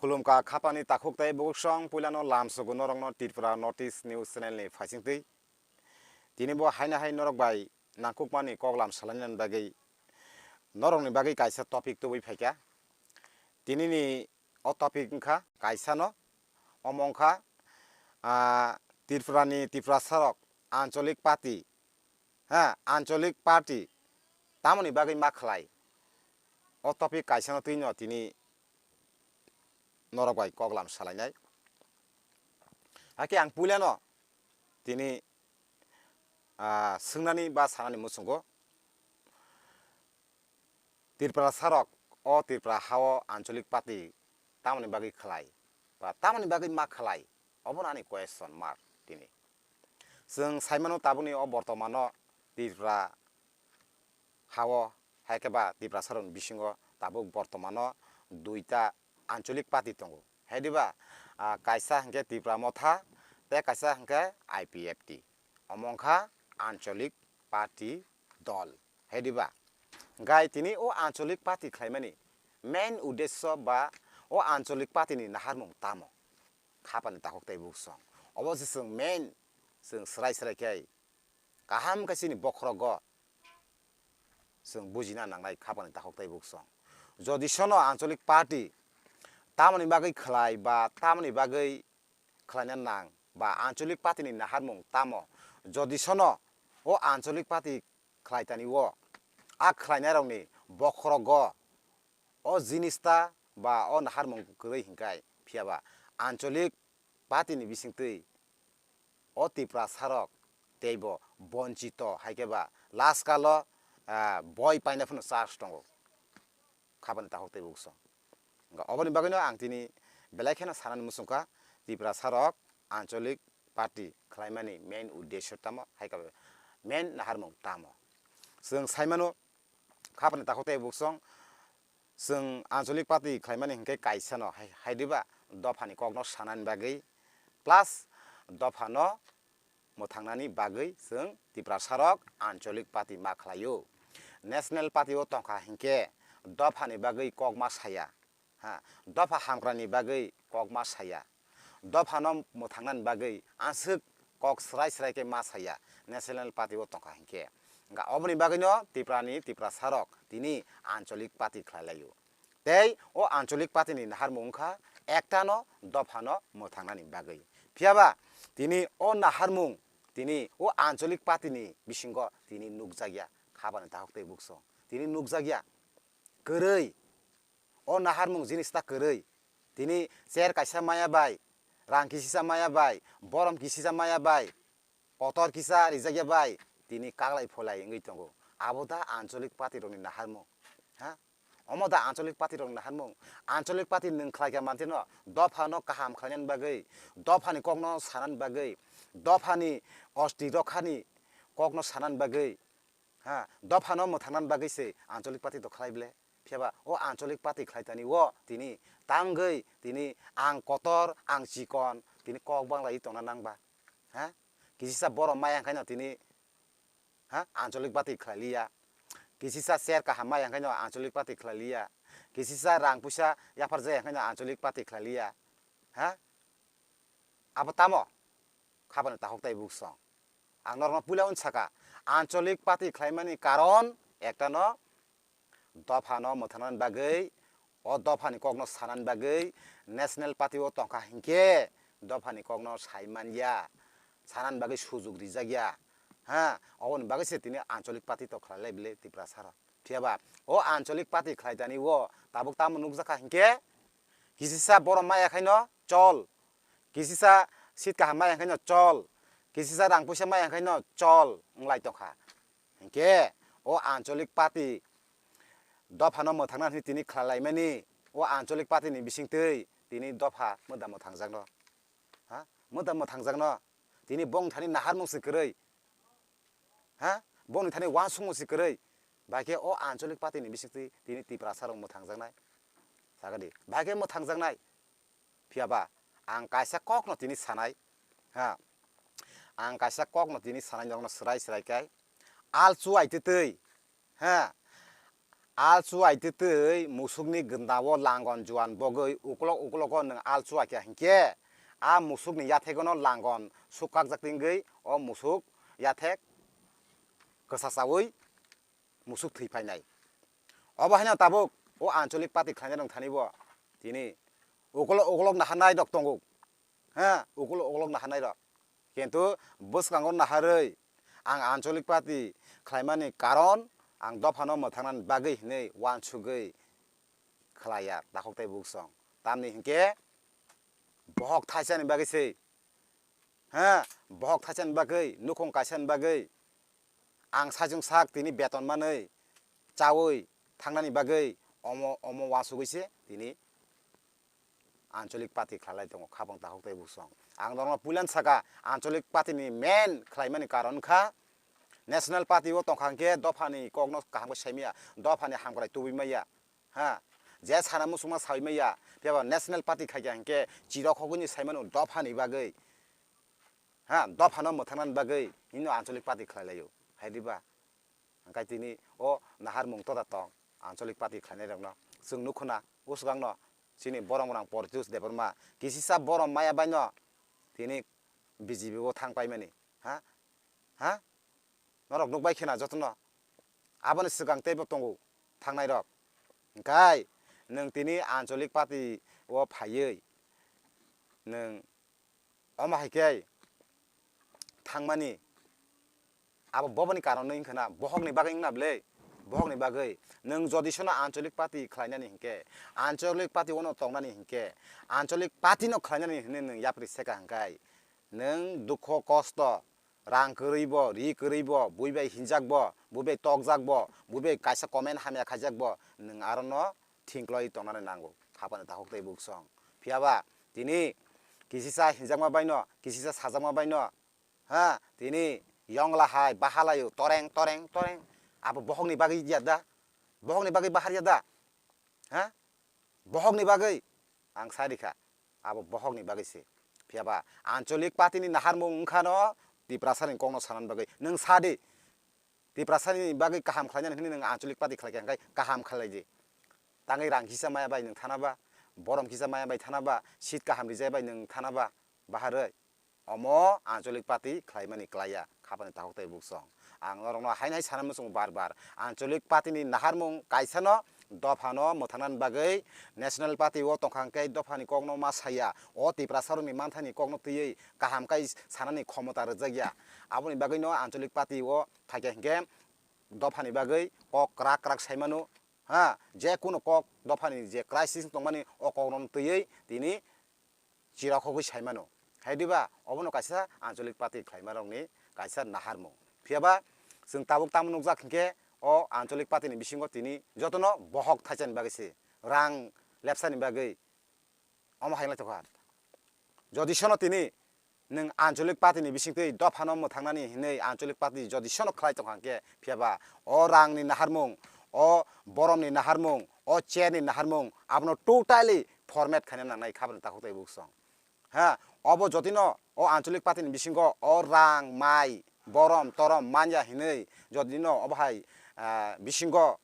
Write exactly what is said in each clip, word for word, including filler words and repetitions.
Khulumkha khapani takhuk tei bukhuk song, puilano lamsogo norokno Tripura North East News Channel ni phaisingtwi. Tini bo haino hai norok bai nangkukmani kok lam salainani bagwi, norokni bagwi kaisa topic tubui phaikha. Tinini o topic wngkha kaisano, omo wngkha, ah, Tripurani Tiprasarok ancholik party, ha, ancholik party tamoni bagwi ma khlai? O topic kaisano twino tini norok bai kok lam salainai. Hakhe ang puilano tini, ah, swngnani ba sanani muchungo, Tiprasarok o Tripura hao ancholik party tamoni bagwi khlai ba tamoni bagwi ma khlai, obono ani question mark tini. Chwng saimano tabukni o bortomano Tripura hao, hai khe ba Tiprasarokni bisingo tabuk bortomano duita ancholik party tongo. Hai diba, ah, kaisa hwnkhe Tipra Motha tei kaisa hwnkhe I P F T. Omo wngkha ancholik party dol. Hai diba? Gai tini o ancholik party khlaimani main uddesyo ba o ancholik party ni naharmung tamo? Khapani takhuk tei bukhuk song. Obo se chwng main, chwng swrai swrai khe kaham khe chini bokhorogo chwng bujina nangnai khapani takhuk tei bukhuk song. Jodi sono ancholik party tamoni bagwi khlai ba tamoni bagwi khlaina nang ba ancholik party ni naharmung tamo? Jodi sono o ancholik party khlai tani o, a khlainairokni bokhorogo o jinista ba o naharmung kwrwi hinkai, phiya ba ancholik party ni bisingtwi o Tiprasarok teibo bonchito, hai khe ba last kalo, ah, boi paina phano charge tongo khapani takhuk tei bukhuk song. Wngkha oboni bagwino ang tini belai kheno sanani muchungkha, Tiprasarok ancholik party khlaimani main uddesyo tamo, hai khe ba main naharmung tamo? Chwng saimano, khapani takhuk tei bukhuk song, chwng ancholik party khlaimani hinkhe kaisano hai, hai diba, dophani kokno sanani bagwi, plus dophano mwthangnani bagwi chwng Tiprasarok ancholik party ma khlaio. National party o tongkha hinkhe dophani bagwi kok ma saya, ha, dopha hamkrani bagwi kok ma saya. Dophano mwthangnani bagwi aswk kok swrai swrai khe ma saya, National Party o tongkha hinkhe. Wngkha oboni bagwino Tiprani Tiprasarok tini ancholik party khlai laio. Tei o ancholik party ni naharmung wngkha ektano dophano mwthangnani bagwi. Phiya ba tini o naharmung tini o ancholik party ni bisingo tini nukjakya, khapani takhuk tei bukhuk song. Tini nukjakya kwrwi. O naharmung jinis ta kwrwi. Tini chair kaisa maya bai, rang kisisa maya bai, borom kisisa maya bai, kotor kisa rijakya bai, tini kaglai pholai wngwi tongo. Abo da ancholik party rokni naharmung? Ha? Omo da ancholik party rokni naharmung? Ancholik party nwng khlaikha mantino, dophano kaham khlainani bagwi, dophani kokno sanani bagwi, dophani osti rokhani kokno sanani bagwi, ha, dophano mwthangnani bagwi se ancholik party to khlai ble. Phiya ba o ancholik party khlai tani o tini tangwi tini ang kotor, ang chikon, tini kok banglai tongna nang ba? Ha? Kisisa borom maya wngkhaino tini, ha, ancholik party khlai liya. Kisisa chair kaham maya wngkhaino ancholik party khlai liya. Kisisa rang puisa yaphar jaya wngkhaino ancholik party khlai liya. Ha? Abo tamo? Khapani takhuk tei bukhuk song. Ang norokno puila unsaka, ancholik party khlaimani karon ektano dophano mwthangnani bagwi, o dophani kokno sanani bagwi, National Party o tongkha hinkhe dophani kokno sai manya, sanani bagwi sujuk rijakya. Ha, oboni bagwi se tini ancholik party to khlai lai bile Tiprasarok. Phiya ba o ancholik party khlai tani o tabuk tamo nukjakha hinkhe, kisisa borom maya khaino chol, kisisa seat kaham maya khaino chol, kisisa rang puisa maya khaino chol wnglai tongkha. Hinkhe o ancholik party dophano mwthangna hwnwi tini khlai laimani, o ancholik party ni bisingtwi tini dopha mwda mwthangjakno. Ha? Mwda mwthangjakno. Tini bongni thani naharmung se kwrwi. Ha? Bongni thani uansukmung se kwrwi. Bai khe o ancholik party ni bisingtwi tini Tiprasa rok mwthangjaknai. Sagadi. Bai khe mwthangjaknai. Phiya ba ang kaisa kokno tini sanai. Ha? Ang kaisa kokno tini sanai norokno swrai swrai khe. Alchu aitwtwi. Ha? alchu aitwtwi musukni gwndao langon juan bogwi uklok uklogo nwng alchu aikha hinkhe, a musukni yathegono langon suk kakjak tingwi o musuk yathek kwsachaui musuk thwi phainai. Obo haino tabuk o ancholik party khlainai rok thani bo tini ukolok ukolok naharnai rok tongo. Ha, ukolok ukolok naharnai rok. Kintu bwskango naharwi ang ancholik party khlaimani karon ang dophano mwthangnani bagwi hinwi uansugwi khlaiya takhuk tei buksong. Tamni hinkhe bohok thaisani bagwi se. Ha, bohok thaisani bagwi, nukhung kaisani bagwi, ang sajwng sak tini beton manwi chaui thangnani bagwi omo, omo uansugwi se tini ancholik party khlailai tongo, khapang takhuk tei buksong. Ang norokno puilan saka, ancholik party ni main khlaimani karon wngkha, national party o tongkha hinkhe dophani kokno kaham khe saimaya, dophani hamkrai tubui maya. Ha, je sana muchungma saui maya, phiya ba national party khaikha hinkhe chirok hogwini saimano dophani bagwi. Ha, dophano mwthangnani bagwi hino ancholik party khlailaio. Hai diba? Hwnkhe tini o naharmung toda tong ancholik party khlainairokno. Chwng nukhuna usukangno chini borok rang Porjus Debbarma kisisa borom maya baino tini B J P o thang paimani. Ha? Ha? Norok nukbai khena jotono. Aboni swkang teibo tongo thangnairok. Hwnkhe nwng tini ancholik party o phaiwi nwng omo hai khe thangmani abo boboni karon wngkha na, bohokni bagwi wngna bwle, bohokni bagwi. Nwng jodi sono ancholik party khlainani hinkhe, ancholik party ono tongnani hinkhe, ancholik party no khlainani hinwi nwng yapri seka hinkhe, nwng dukho kosto, rang kwrwi bo, ri kwrwi bo, bui bai hinjak bo, bui bai tokjak bo, bui bai kaisa comment hamya khaijak bo, nwng arono thingkloi tongnani nango, khapani takhuk tei buksong. Phiya ba tini kisisa hinjakma baino, kisisa sajakma baino, ha, tini yongla hai bahalaio toreng, toreng, toreng. Abo bohokni bagwi ya da? Bohokni bagwi bahar ya da? Ha? Bohokni bagwi ang sai rikha. Abo bohokni bagwi se. Phiya ba ancholik party ni naharmung wngkha no Tiprasa ni kokno sanani bagwi. Nwng sa di. Tiprasani bagwi kaham khlainani hwnwi nwng ancholik party khlaikha hwnkhe kaham khlai di. Tangwi rang kisa maya bai nwng thana ba, borom kisa maya bai thana ba, seat kaham rijaya bai nwng thana ba, baharwi. Omo ancholik party khlaimani klaiya, khapani takhuk tei buksong. Ang norokno haino hai sana muchungo bar bar. Ancholik party ni naharmung kaisano dophano mwthangnani bagwi national party o tongkha hwnkhe dophani kokno ma saya. O Tiprasarokni manthani kokno twiwi kaham kai sanani khomota rwjakya. Aboni bagwino ancholik party o phaikha hinkhe dophani bagwi kok kwrak kwrak saimano, ha, je kunu kok dophani je crisis tongmani o kokno twiwi tini chirakhogwi saimano. Hai diba? Obono kaisa ancholik party khlaimarokni kaisa naharmung. Phiya ba chwng tabuk tamo nukjak hinkhe o ancholik party ni bisingo tini jotono bohok thaisani bagwi se, rang lepsani bagwi, omo hai wng lai tongkha. Jodi sono tini nwng ancholik party ni bisingtwi dophano mwthangnani hinwi ancholik party jodi sono khlai tongkha hwnkhe, phiya ba o rang ni naharmung, o borom ni naharmung, o chair ni naharmung, abono totally format khaina nangnai, khapani takhuk tei buksong. Ha, obo jodi no o ancholik party ni bisingo o rang, mai, borom, torom manya hinwi jodi no obo hai, ah, bisingo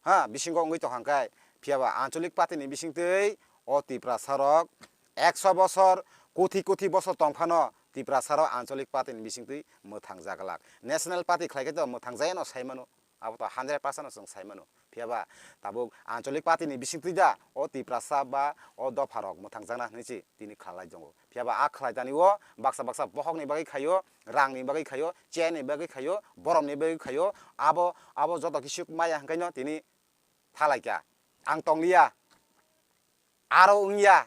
ha, bisingo wngwi tongkha hwnkhe, phiya ba ancholik party ni bisingtwi o Tiprasa rok ekso bosor, kuthi kuthi bosor tong phano Tiprasa rok ancholik party ni bisingtwi mwthang jaglak. National party khlai khe to mwthang jaya no sai mano, abo to hundred percent no chwng sai mano. Phiya ba tabuk ancholik party ni bisingtwi da o Tiprasa ba o dopha rok mwthang jakna hwnwi se tini khlai tongo. Phiya ba a khlai tani o baksa baksa bohok ni bagwi khaio, rang ni bagwi khaio, chair ni bagwi khaio, borom ni bagwi khaio, abo, abo joto kisu maya hwnkhe no tini thalai kha. Ang tong liya, aro wng ya.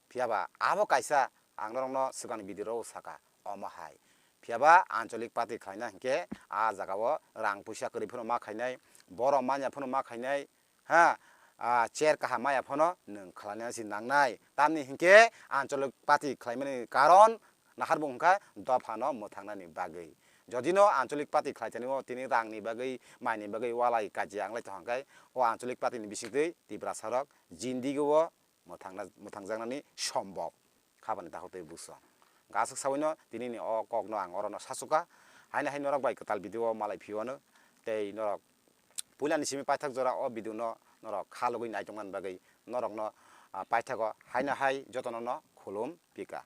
Phiya ba abo kaisa ang norok no swkang ni video ro saka omo hai. Phiya ba ancholik party khlaina hwnkhe a jaga o rang puisa kwrwi phano ma khainai, borom manya phano ma khainai, ha, ah, chair kaham maya phano nwng khlaina si nangnai. Tamni hinkhe ancholik party khlaimani karon naharmung wngkha dophano mwthangnani bagwi. Jodi no ancholik party khlai tani o tini rang ni bagwi, mai ni bagwi walai kajia wnglai tongkha hwnkhe o ancholik party ni bisingtwi Tiprasa rok jindigi o mwthangna, mwthangjaknani sombok. Khabani takhuk tei buksong. Aswk saui no tini ni o kok no ang oro no sasuka. Haino hai norok bai kwtal video o malai phiyo ano. Tei norok puilani simi paithak jora o video no norok kha logwi naitongmani bagwi norokno, ah, paithago haino hai jotono no khulum pika.